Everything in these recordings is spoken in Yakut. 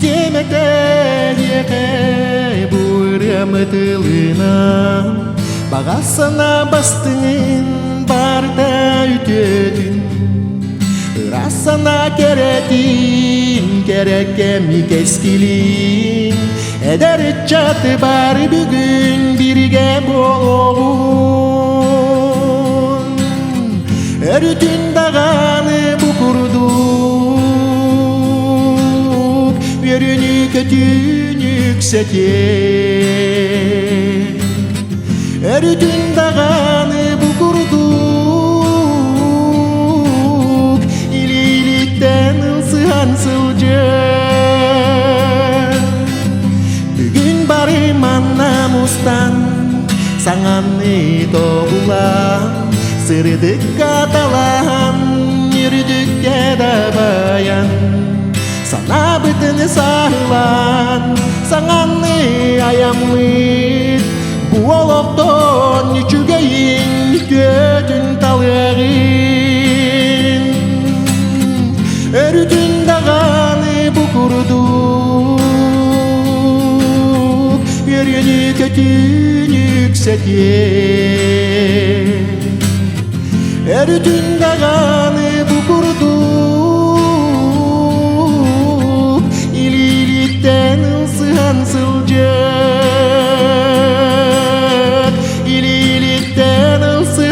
Этиэм этэ эйиэхэ бу ырыам ытылынан Баҕа санаа бастыҥын барыта үтүөтүн Ыраас санаа кэрэтин кэрэ кэми кэскилин Эдэр ыччаты бары бүгүн биригэ буолуоҕун Өрүтүн даҕаны бу курдук Үөрүүнү көтүүнү үксэтиэ Өрүтүн даҕаны бу курдук Илиилиттэн ылсыһан сылдьыа Бүгүн бары манна мустан Саҥаны тобулан Сырдыкка талаһан Үрдүккэ дабайан Санаабытын саһылаан Саҥаны айаммыт Бу олохтон үчүгэйин Үтүөтүн талыаҕын Өрүтүн даҕаны бу курдук Үөрүүнү көтүүнү үксэтиэ Өрүтүн даҕаны бу курдук Илиилиттэн ылсыһан сылдьыах Илиилиттэн ылсыһан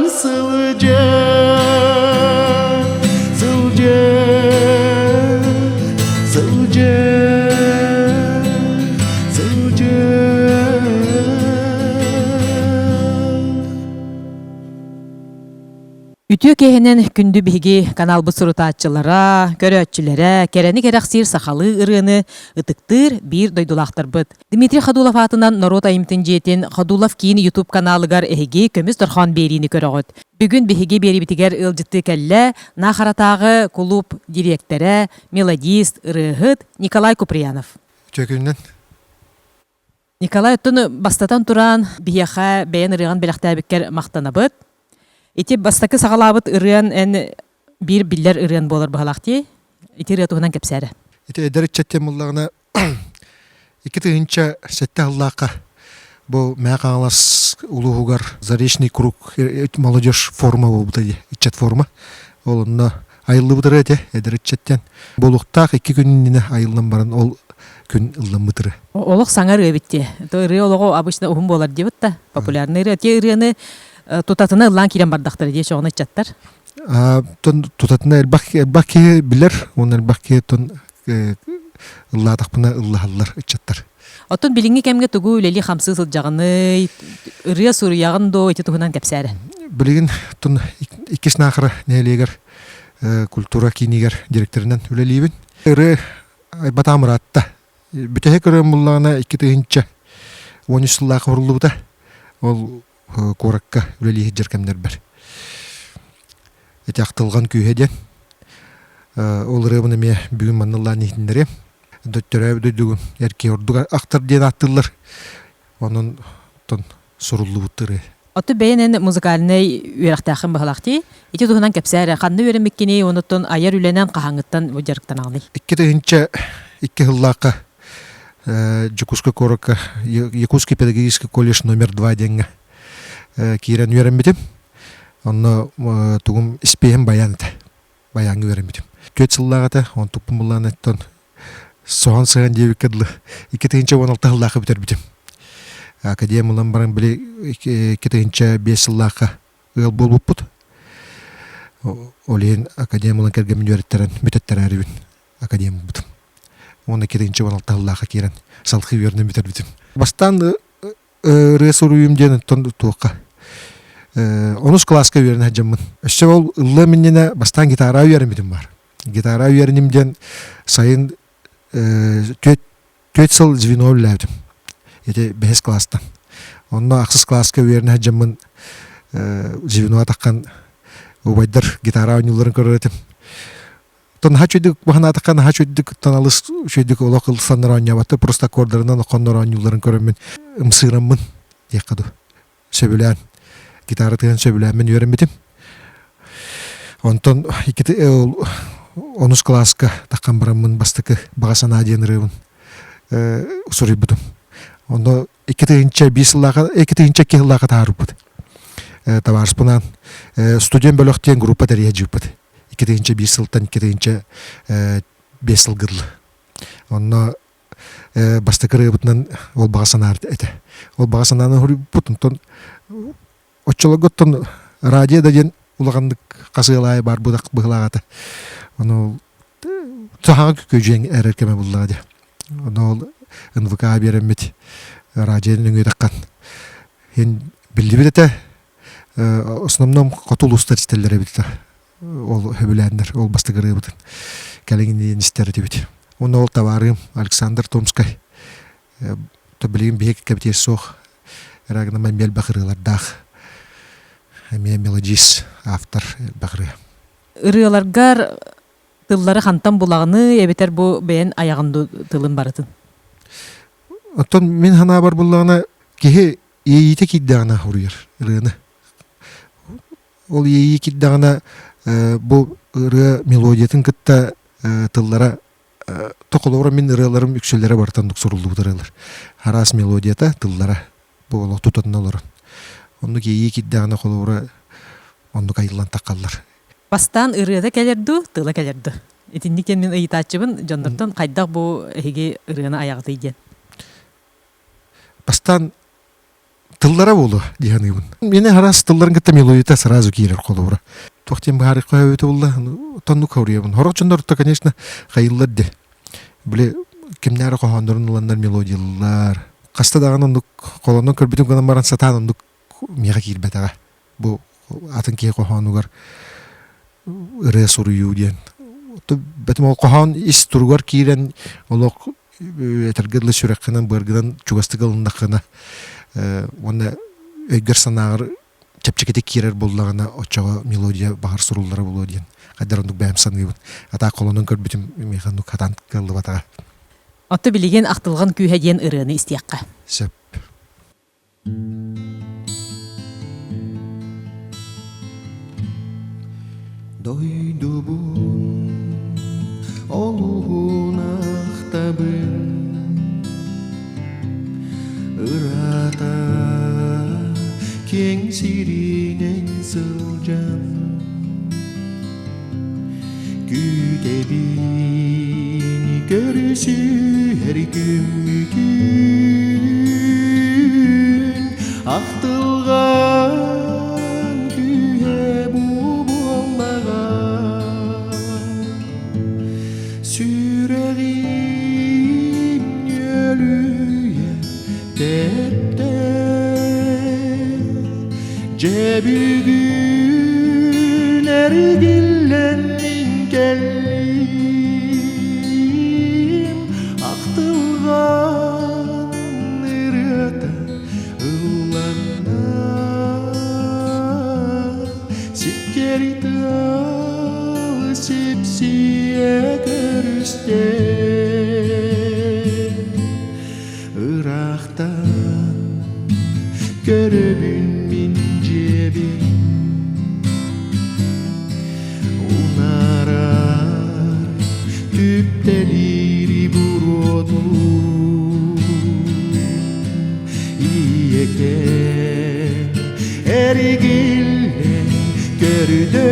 сылдьыах Сылдьыах Сылдьыах Үтүө киэһэнэн күндү биһиги каналбыт сурутааччылара, көрөөччүлэрэ, кэрэни кэрэхсиир сахалыы ырыаны ытыктыыр биир дойдулаахтарбыт. Дмитрий Ходулов аатынан норуот айымтын дьиэтин Ходулов киин YouTube каналыгар эһиги Көмүс дорхоон биэриини көрөҕүт. Бүгүн биһиги биэриибитигэр ыалдьыттыы кэллэ Наахаратааҕы кулууп дириэктэрэ, мелодист, ырыаһыт Николай Куприянов. Үтүө күнүнэн. Николай, оттон бастатан туран, биһиэхэ бэйэн ырыаҕын бэлэхтээбиккэр махтанабыт. Ити бастакы саҕалаабыт ырыан эн биир биллэр ырыан буолар быһалаах дии. Ити ырыа туһунан кэпсээрэ. Ити эдэр ыччат диэн буллаҕына 2007 сыллаахха бу Мэҥэ Хаҥалас улууһугар Заречный круг молодежь форума буолбута дии, ыччат форума. Ол онно айыллыбыт ырыа этэ, эдэр ыччаттан. Буолуохтаах икки күн иннинэ айыллан баран ол күн ылламмыт ырыа. Олох саҥа ырыа эбит дии. То ырыа олоҕо обычно уһун буолар диэбит да, популярный ырыа. Те ырыаны тутатына ыллаан киирэн бардахтара дии чоҕуна ыччаттар. Тутатына элбэх элбэх киһи билэр, уонна элбэх киһи тон ыллаатахпына ыллаһаллар ыччаттар. Оттон билиҥҥи кэмҥэ тугу үлэлии-хамсыы сылдьаҕыный, ырыа суруйаҕын дуо ити туһунан кэпсээрэ. Билигин тун иккис Наахара нэһилиэгэр культура киинигэр директорынан үлэлиибин. Ырыа айбатаам ыраатта. Бүтэһик ырыам буллаҕына 2013 сыллаах уруллубута. Ол куоракка үлэлии сылдьар кэмнэрбэр. Ити ахтылҕан күүһэ диэн. Ол ырыабын эмиэ бүгүн манна ыллаан иһитиннэриэм. Төрөөбүт дойдугун эрки ордук ахтар диэн ааттыыллар. Онон тон суруллубут ырыа. Оттон бэйэн эн музыкальнай үөрэхтээххин быһалаах дии. Ити туһунан кэпсээ эрэ. Ханна үөрэммиккиний, онуттан айар үлэнэн хаһааҥҥыттан дьарыктанаҕыный? 2002 сыллаахха Дьокуускай куоракка Якутский педагогический колледж номер 2 диэҥҥэ киирэн үөрэммитим. Онно тугум испиэһим баян этэ. Баяҥҥа үөрэммитим. Түөрт сыллаах этэ, онтукпун буллаан оттон соһон сыһан диэбиккэ дылы 2016 сыллаахха бүтэрбитим. Академия ылан баран били 2005 сыллаахха ыал буолбуппут. Ол иһин академия ылан кэргэммин үөрэттэрэн бүтэттэрээрибин академия ылбытым. Уонна 2016 сыллаахха киирэн салхыы үөрэнэн бүтэрбитим. Бастаан ырыа суруйуум диэн оттон туохха онус кылааска үөрэнэ сылдьаммын. Өссө ол ыллыам иннинэ бастаан гитара үөрэммитим баар. Гитара үөрэним диэн сайын түөрт сыл звено үлэлээбитим. Ити бэһис кылаастан. Онно ахсыс кылааска үөрэнэ сылдьаммын звено атаххан убайдар гитара оонньуулларын көрөр этим. Тон наһаа үчүгдүк баһанаатахха наһаа үчүгдүк тон алыс үчүгдүк олох ылсаннар оонньообаттар просто аккордарынан охоннор оонньуулларын көрөммүн ымсыыраммын диэххэ дуу сөбүлээн гитара тыаһын сөбүлээммин үөрэммитим. Онтон онус кылааска таххан бараммын бастакы баҕа санаа диэн ырыабын суруйбутум. Онно 2005 сыллааха 2002 сыллааха таһаарбыт. Табаарыспынаан студент бөлөх диэн группа тэрийэ дьыыппыт. 2001 сылтан 2005 сылга дылы. Онно бастакы ырыабытынан ол баҕа санаа этэ. Ол баҕа санааны суруйбут, онтон оччолорго оттон радио да диэн улаханнык хасыалаайы баар быһылаах этэ. Ону сахаҕа күөдьүйэн эрэр кэмэ буллаҕа дии. Ону ол НВК биэрэммит радио нөҥүө хин биллибит этэ. Основном хоту улуустар истэллэр эбит ол сөбүлээннэр ол бастакы ырыабытын кэлиҥ истэр этибит. Уонна ол табаарым Александр Томскай билигин биһиги кэбитиэр суох эрэ гынан элбэх ырыалардаах эмиэ мелодист автор элбэх ырыа. Ырыаларгар тыллары хантан булаҕыный эбэтэр бу бэйэн айаҕын тылын барытын? Оттон мин санаабар буллаҕына киһи иэйиитэ киирдэҕинэ уруйар ырыаны. Ол иэйии киирдэҕинэ бу ырыа мелодиятын кытта тыллара токолоро мин ырыаларым үксүлэрэ барытан суруллубут ырыалар. Араас мелодията, тыллара бу олох тутатына олорон. Оннук иэйии киирдэҕинэ холобура оннук айыллан таххаллар. Бастаан ырыата кэлэр дуу, тыла кэлэр дуу? Итинник диэн мин ыйытааччыбын дьоннортон хайдах бу эһиги ырыаны айаҕытый диэн. Бастаан тыллара буолуо дии саныыбын. Миэнэ араас тылларын кытта мелодията сразу киирэр холобура. Туох диэн быһаарыахха эбитэ буолла, тоннук хоруйабын. Сорох дьоннор конечно, хайыллар де. Били кимнээри хоһооннорун ыланнар мелодиялар. Хаста даҕаны оннук холонон көрбүтүм гынан баран сатаан оннук миэхэ киирбэтэҕэ. Бу атын киһи хоһоонугар ырыа суруйуу диэн. Бэтим ол хоһоон ис туругар киирэн олох этэргэ дылы сүрэххинэн быаргынан чугастык ылыннаххына уонна өйгөр санааҕар чэпчэкитик киирэр буоллаҕына оччоҕо мелодия баҕар суруллара буолуо диэн хайдах оннук бэйэм саныыбын. Атаак холонон көрбүтүм миэхэ оннук хатаан кыаллыбатаҕа. Отто билигин ахтылҕан күүһэ диэн ырыаны истиэххэ. Сөп. Дойдубун олуһун ахтабын Ыраата киэҥ сиринэн сылдьан Күүтэбин көрүсүһэр күммүтүн Ахтылҕан күүһэ бу буоллаҕа Сүрэҕим ньүөлүйэ тэптэ Дьэ бүгүн эргиллэн мин кэллим Ахтылҕан ырыата ылланна Сиккэри тыал сипсийэ көрүстэ Ыраахтан көрөбүн мин дьиэбин Унаарар түптэлиири буруотун Ийэкэм эригиллэн көрдө.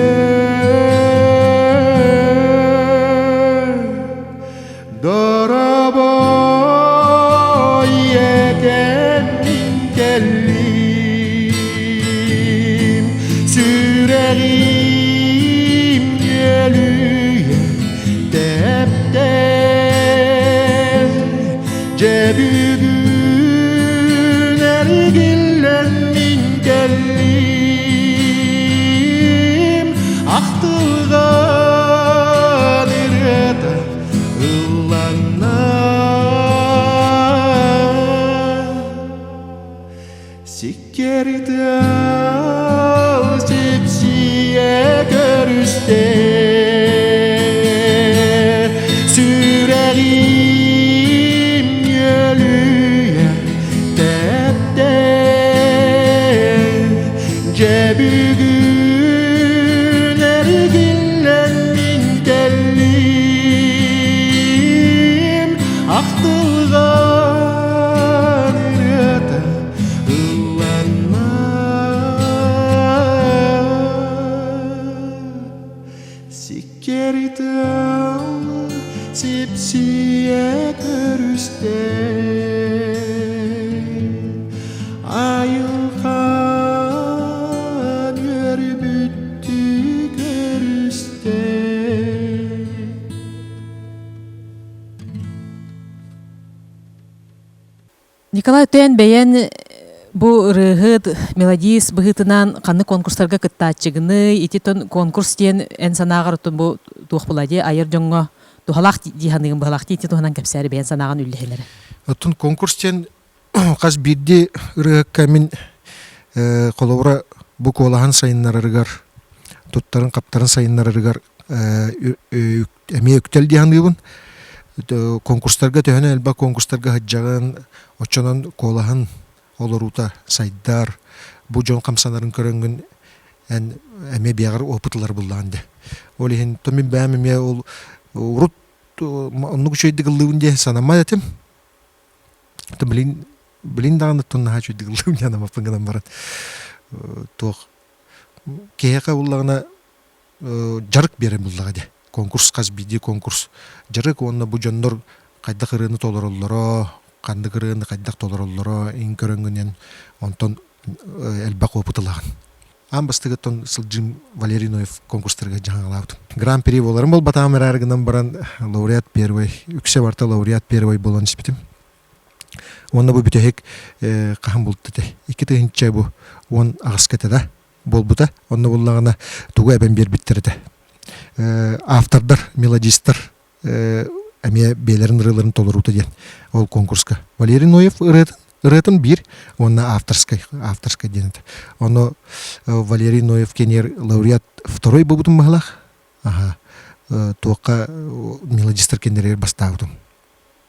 Сиккиэри тыал сипсийэ көрүстэ Айылҕан үөрбүттүү көрүстэ Николай Тен бэйэн бу ырыаһыт, мелодист быһыытынан ханнык конкурстарга кыттааччыгыный? Ити тон конкурс диэн эн санааҕар оттон бу туох була дии айар дьоҥҥо туһалаах дии саныыгын быһалаах дии ити туһунан кэпсээри бэйэн санааҕын үллэһин эрэ. Оттон конкурс диэн хас биирдии ырыаһыкка мин холобура бу куолаһын сайыннарарыгар туттарын-хаптарын сайыннарарыгар эмиэ үктэл дии саныыбын. Конкурстарга төһөнөн элбэх конкурстарга сылдьаҕын, оччонон куолаһын олоруута сайдар, бу дьон хамсанарын көрөҥҥүн эн эмиэ биэҕэр опыт ылар буллаҕын дии. Ол иһин то мин бэйэм эмиэ ол урут оннук үчүгэйдик ыллыыбын диэн санаммат этим. Билин билин даҕаны наһаа үчүгэйдик ыллыыбын диэн санаммаппын гынан баран туох киһиэхэ буллаҕына дьарык биэрэн буллаҕа дии. Конкурс хас биирдии конкурс дьарык уонна бу дьоннор хайдах ырыаны толороллоро, ханнык ырыаны хайдах толороллоро иҥ көрөҥҥүнэн онтон элбэх опыт ылаҕын. Аан бастакыттан сылдьыым Валерий Ноев конкурстарга дьаһаҥалаабытым. Гран-при буоларым буолбатаҕым эрээри гынан баран лауреат первый, үксэ барыта лауреат первый буолан испитим. Уонна бу бүтэһик хаһан булта этэ? 2000 бу 18 этэ да буолбута. Онно буллаҕына тугу эбэн биэрбиттэр этэ. Автордар, мелодистар эмиэ бэйэлэрин ырыаларын толоруута диэн ол конкурска. Валерий Ноев ырыатын, ырыатын биир уонна авторскай, авторскай диэн этэ. Ону Валерий Ноев кэнээр лауреат второй буолбутум баһылаах. Аха. Туохха мелодистар кэннэригэр бастаабытым.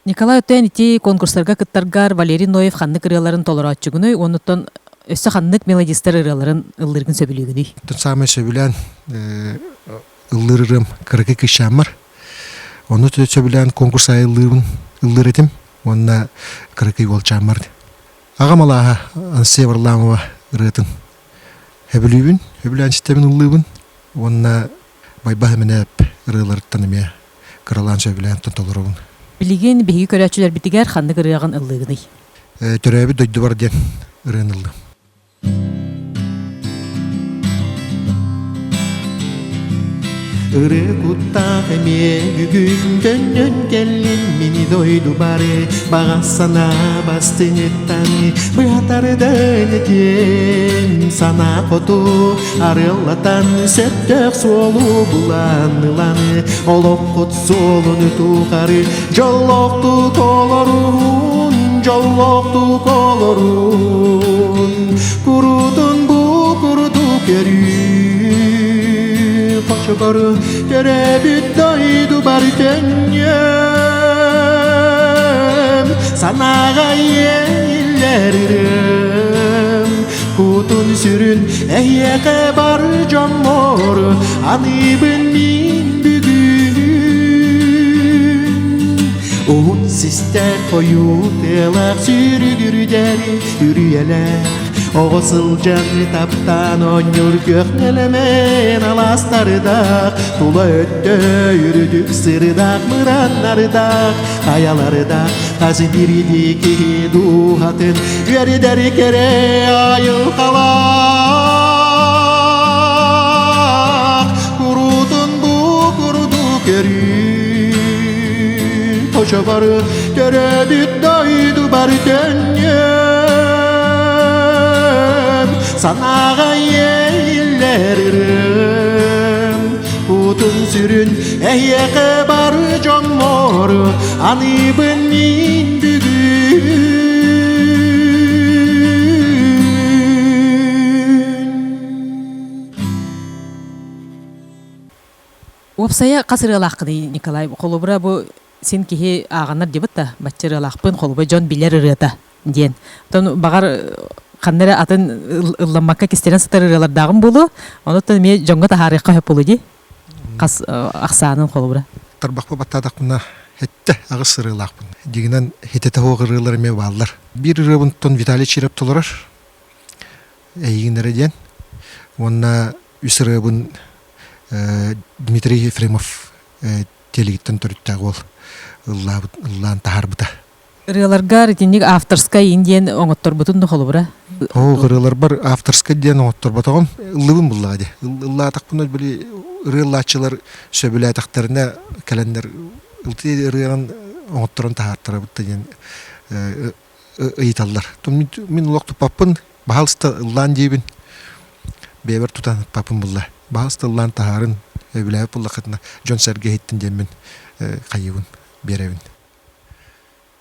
Николай Өтөөн ити конкурстарга кыттаргар Валерий Ноев ханнык ырыаларын толорооччугунуй уонуттан өссө ханнык мелодистар ырыаларын ыллыыргын сөбүлүүгүнүй? Саамай сөбүлээн ыллыыр ырыам кыракый кыысчааммар. Ону сөбүлээн конкурс аайы ыллыырбын ыллыыр этим уонна кыракый уолчааммар. Аҕам алааһа Анастасия Варламова ырыатын сөбүлүүбүн, сөбүлээн истэбин ыллыыбын уонна Байбаһ Эминээп ырыаларыттан эмиэ кыралаан сөбүлээн толоробун. Билигин биһиги көрөөччүлэрбитигэр ханнык ырыаҕын ыллыыгыный? Төрөөбүт дойдубар диэн ырыаны ыллым. Ырыа куттаах эмиэ бүгүн төннөн кэллин мини дойдубары баҕа санаа бастыҥыттан быһатардан этиэм санаа хоту арыаллатан сөптөөх суолу булан ылан олоххут суолун тухары дьоллоохтук олорун дьоллоохтук олорун курутун бу курдук көрүү хочобору төрөөбүт дойдубар төннүөм санааҕа иэйиллэр ырыам кутун сүрүн эһиэхэ бар дьоммор аныыбын мин бүгүн уһун систээх хойуу тыалаах сүрүгүрдэр үрүйэлээх Оҕо сылдьан таптаан оонньуур күөх нэлэмэн алаастардаах, тула өттө үрдүк сырдаах мырааннардаах, хайалардаах хас биирдии киһи дууһатын үөрдэр кэрэ айылҕалаах куруутун бу курдук көрүү хочобору төрөөбүт дойдубар төннүөм санааҕа иэйиллэр ырыам кутун сүрүн эһиэхэ бары дьоммор аныыбын мин бүгүн Уопсайа хас ырыалааххыный, Николай? Холобура, бу син киһи ааҕаннар диэбит да, бачча ырыалаахпын, холобура, дьон билэр ырыата диэн. Оттон баҕар ханна эрэ атын ылламмакка кистэнэн сытар ырыалардааҕым буолуо, онуттан эмиэ дьоҥҥо таһаарыахха сөп буолуо дии. Хас ахсаанын холобура. Тарбахпа баттаатахпына хэттэ аҕыс ырыалаахпын. Дьиҥинэн хитэтэ суох ырыалар эмиэ бааллар. Биир ырыабынтан Виталий Чиреп толорор. Эйигин эрэ диэн. Уонна үс ырыабын Дмитрий Ефремов телегиттэн төрүттээх уол ыллаабыт ыллаан таһаарбыта. Ырыаларгар итинник авторскай ин диэн оҥотторбутун да холобура? Оо, ырыаларбар авторскай диэн оҥотторботоҕум. Ыллыбын буллаҕа дии. Ыллаатахпына били ырыалааччылар сөбүлээтэхтэринэ кэлэннэр ылтыы ырыанан оҥотторон таһаартарабыт да диэн ыйыталлар. Мин олох туппаппын, баһаалыста ыллаан диибин. Бэйэбэр тутан ыппаппын булла. Баһаалыста ыллаан таһаарын, өбүлээбит буллаххытына дьон-сэргэ иһиттин диэммин хайыыбын, биэрэбин.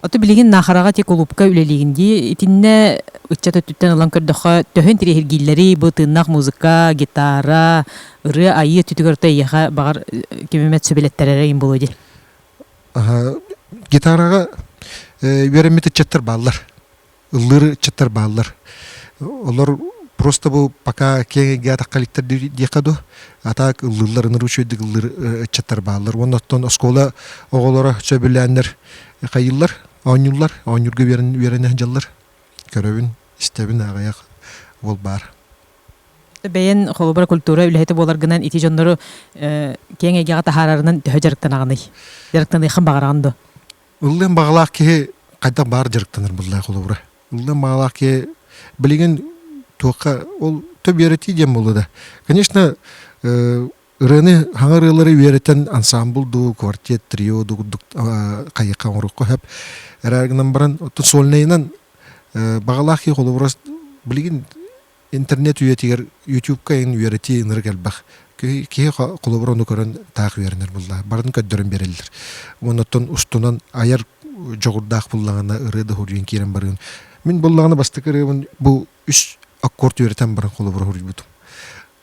Ото билигин Наахараҕа ти кулуупка үлэлиигин дии. Итиннэ ыччат өттүттэн ылан көрдөххө, төһө интириэһиргииллэрий бу тыыннаах музыка, гитара, ырыа айыы өттүтүгэр то эйиэхэ баҕар ким эмэ сүбэлэттэрэрэ им буолуо дии. Гитараҕа үөрэммит ыччаттар бааллар. Ыллыыр ыччаттар бааллар. Олор просто бу пока киэҥ эйгэ атахха иликтэр диэххэ дуо? А так ыллыыллар, ынырыы үчүгэйдик ыллыыр ыччаттар бааллар. Уонна оттон оскуола оҕолоро сөбүлээннэр хайыыллар, оонньууллар, оонньуурга үөрэнэ сылдьаллар. Көрөбүн, истэбин, аҕыйах уол баар. Бэйэн холобура культура үлэһитэ буоларгынан ити дьоннору киэҥ эйгэҕэ таһаарарынан төһө дьарыктанаҕыный? Дьарыктаныаххын баҕараҕын дуо? Ыллыан баҕалаах киһи хайдах баар дьарыктанар буоллаа холобура. Ыллыан баҕалаах киһи билигин туохха ол төп үөрэтии диэн буолла да. Конечно, ырыаны хаҥа ырыалары үөрэтэн ансамбл дуу, квартет, трио дуу курдук хайыахха оҥоруохха сөп. Эрээр гынан баран, оттон сольнайынан баҕалаах киһи холобура билигин интернет үйэтигэр ютубка эҥин үөрэтии ынырык элбэх. Киһи холобур ону көрөн таах үөрэнэр булла. Барын көрдөрөн биэрэллэр. Уонна оттон устунан айар дьоҕурдаах буллаҕына ырыа да хоруйан киирэн барыан. Мин буллаҕына бастакы ырыабын бу үс аккорд үөрэтэн баран холобура хоруйбутум.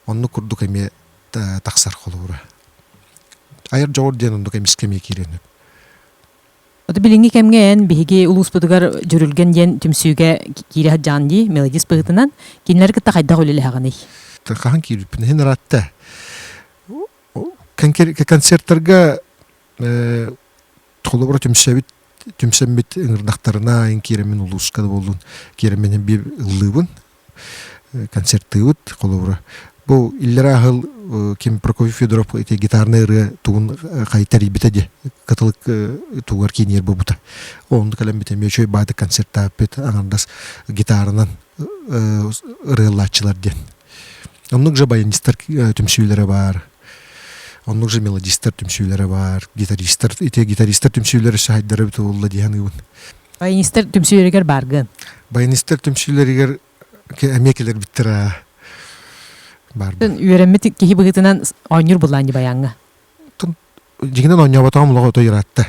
Оннук курдук эмиэ тахсар холобура. Айар дьоҕур диэн оннук эмискэ эмиэ киирэн. Ото билиҥҥи кэмҥэ эн биһиги улууспутугар Дьүрүлгэн диэн түмсүүгэ киирэ сылдьаҕын дии, мелодист быһыытынан. Кинилэри кытта хайдах үлэлэһэҕиний? Хаһан киирбиппин иһин ыраатта. Концерттарга холобура түмсэбит түмсэммит ыҥырдахтарына ин киирэммин улууска да буоллун киирэммин биир ыллыыбын концерттыыбыт холобура бу иллэрээ аһыл ким Прокопий Федоров ити гитарнай ырыа тугун хай тэрийбитэ дии кытылык тугар киинигэр буолбута онно кэлэммит эмиэ үчүгэй баайдык концерттаабыт аҥардас гитаранан ырыалааччылар диэн оннук же баянистар түмсүүлэрэ баар оннук же мелодистар түмсүүлэрэ баар гитаристар ити гитаристар түмсүүлэрэ өссө хайдара эбитэ буолла дии саныыбын Баянистар түмсүүлэригэр бааргын. Баянистар түмсүүлэригэр эмиэ кэлэрбиттэр баар. Үөрэммит киһи быһыытынан оонньуур буллаан баяҥҥа. Дьиҥинэн оонньооботоҕум олох ото ыраатта.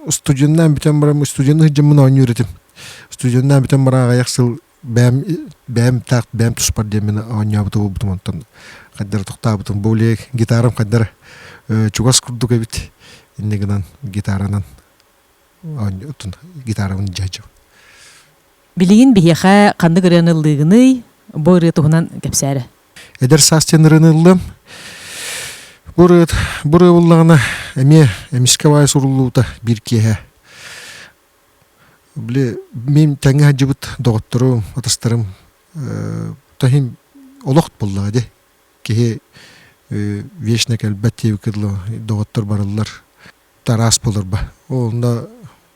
Студеннаан бүтэн баран студенны сылдьаммын оонньуур этим. Студеннаан бүтэн баран аҕыйах сыл бэйэм бэйэм таах бэйэм туспар диэммин оонньообута буолбутум онтон хайдара тохтообутум. Бу гитарам хайдара чугас курдук эбит. Инньэ гынан гитаранан оонньоотун гитарабын дьаһдьым. Билигин биһиэхэ ханнык ырыаны ыллыыгыный? Бу ырыа туһунан кэпсээрэ. Эдэр саас диэн ырыаны ыллым. Бу ырыа бу ырыа буллаҕына эмиэ эмискэ баай суруллубута биир киэһэ. Били мин тэҥҥэ сылдьыбыт доҕотторум, атастарым таһым олох буллаҕа дии. Киһи вечно кэлбэт диэбиккэ дылы доҕоттор бараллар. Тараас буоларба. Онно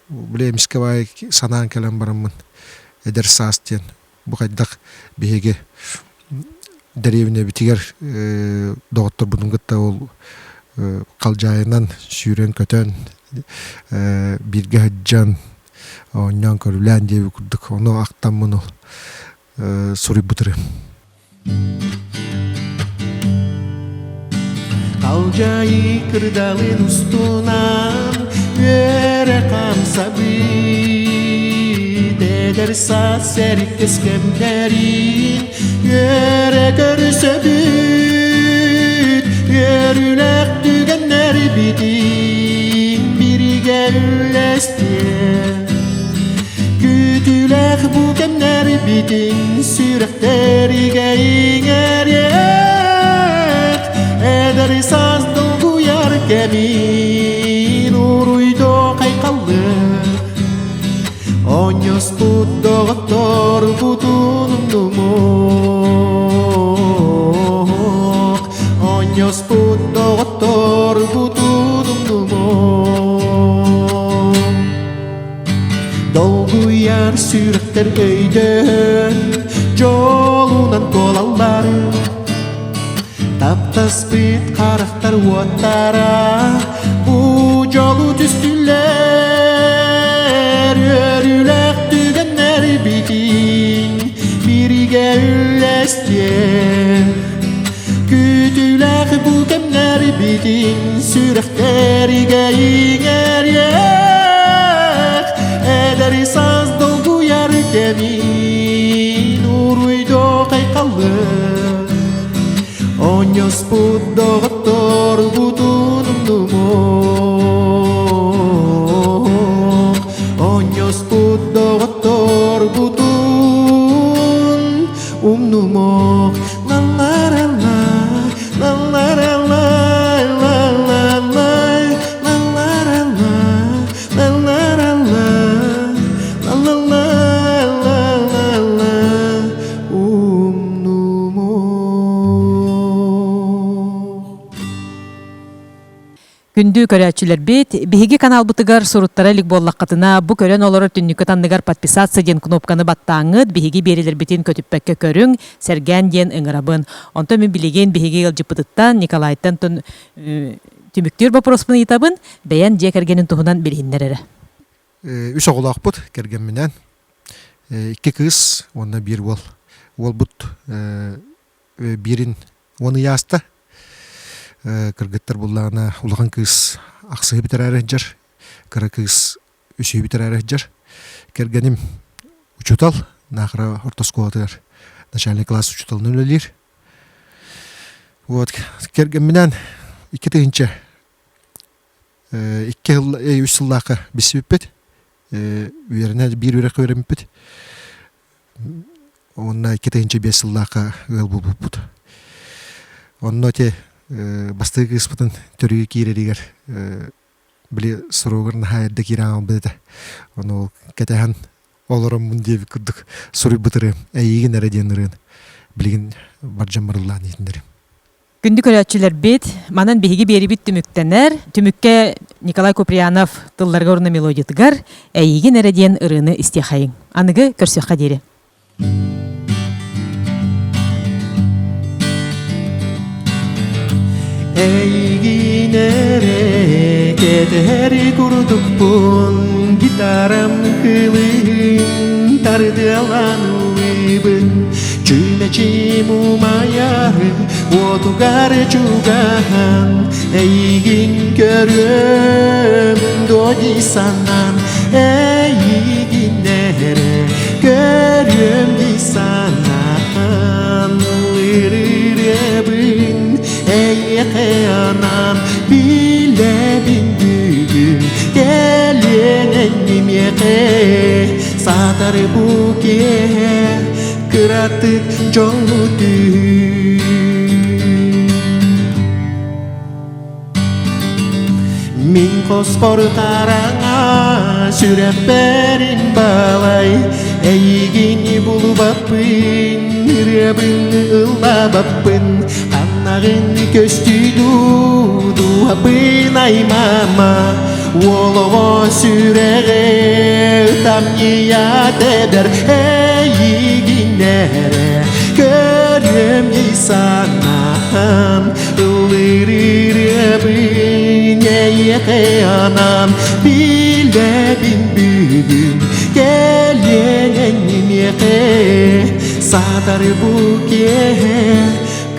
били эмискэ баай санаан кэлэн бараммын эдэр саас диэн бу хайдах биһиги дэриэбинэбитигэр доҕотторбутун кытта ол халдьаайынан сүүрэн-көтөн бииргэ сылдьан оонньоон көрүлээн диэбит курдук ону ахтаммын ол суруйбут ырыам. Халдьаайы кырдалын устунан үөрэ хамсабыт эдэр саас сэриккэс кэмнэрин үөрэ көрсөбүт үөрүүлээх түгэннэрбитин биригэ үллэстиэ Күүтүүлээх бу кэмнэрбитин сүрэхтэригэ иҥэриэх Эдэр саас долгуйар кэмин уруйдоо хайхаллыах Оонньоспут доҕотторбутун умнумуох. Онньоспут доҕотторбутун умнумуом. Долгуйар сүрэхтэр өйдөөн, дьолунан туолаллар. Таптаспыт харахтар уоттара бу дьолу түстүлэр. Үөрүүлээх түгэннэр битин биригэ үллэстиэх. Күүтүүлээх бу кэмнэр битин сүрэхтэргэ иҥэриэх. Эдэр саас долгуйар кэмин уруйдуох айхаллыах. Оонньоспут доҕотторбутун умнумуох. Оонньоспут доҕотторбутун умнумуох. Ла-ла-ра-ла, ла-ла-ра-ла, ла-ла-ла, ла-ла-ра-ла, ла-ла-ра-ла, ла-ла-ла, ла-ла-ла, умнумуох. Күндү көрөөччүлэрбит, биһиги каналбытыгар суруттара илик буоллаххытына, бу көрөн олорор түннүккүт анныгар подписаться диэн кнопканы баттааҥҥыт, биһиги биэрилэрбитин көтүппэккэ көрүҥ, сэргээн диэн ыҥырабын. Онтон мин билигин биһиги ыалдьыппытыттан Николайтан түмүктүүр боппуруоспун ыйытабын, бэйэн дьиэ кэргэнин туһунан билиһиннэр эрэ. Үс оҕолоохпут кэргэмминээн, икки кыыс уонна биир уол. Уолбут биирин уон ый ааста. Кыргыттар буллаҕына улахан кыыс ахсыһы бүтэрээри сылдьар, кыра кыыс үсүһү бүтэрээри сылдьар. Кэргэним учуутал, Наахара орто оскуолатыгар начальный класс учууталынан үлэлиир. Вот кэргэмминээн 2000 икки сыл үс сыллаахха билсибиппит. Үөрэнэ биир үөрэххэ үөрэммиппит. Уонна 2005 сыллаахха ыал буолбуппут. Онно ити бастакы кыыспытын төрүү киирэригэр били суругар наһаа эрдэ киирэн хаалбыт этэ. Ону ол кэтэһэн олороммун диэбит курдук суруйбут ырыам «Эйиигин эрэ» диэн ырыаны билигин бар дьон барыллаан иһитиннэрим. Күндү көрөөччүлэрбит, манан биһиги биэрибит түмүктэнэр. Түмүккэ Николай Куприянов тылларыгар уонна мелодиятыгар «Эйигин эрэ» диэн ырыаны истиэхэйиҥ. Аныгы көрсүөххэ диэри. Эйигин эрэ кэтэһэр курдукпун гитарам кылын тардыалаан ыллыыбын Чүмэчим умайар уотугар чугаһан Эйигин көрүөм дуо дии санаан Эйигин эрэ көрүөм дии санаан Ыллыырыабын эйиэхэ анаан Билэбин бүгүн кэлиэн эннимиэхэ Саатар бу киэһэ кыратык дьолу түһүү. Мин хоспор хараҥа сүрэхпэрин балай Эйигин булбаппын, ырыабын ыллаабаппын Аннаҕын көстүү дуу, дууһабын аймаама Уол оҕо сүрэҕэ ытамньыйа тэбэр Эйигин эрэ көрүөм дии санаан Ыллыыр ырыабын эйиэхэ анаан Билэбин бүгүн кэлиэн эннимиэхэ Саатар бу киэһэ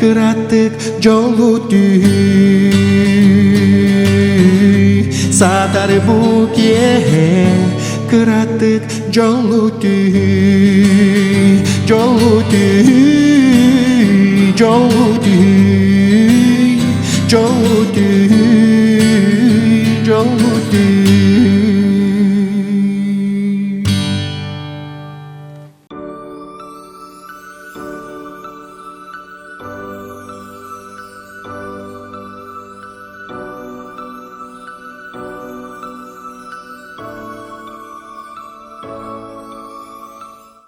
кыратык дьолу түһүй Саатар бу киэһэ кыратык дьолу түһүй Дьолу түһүй дьолу түһүй дьолу түһүй дьолу түһүй.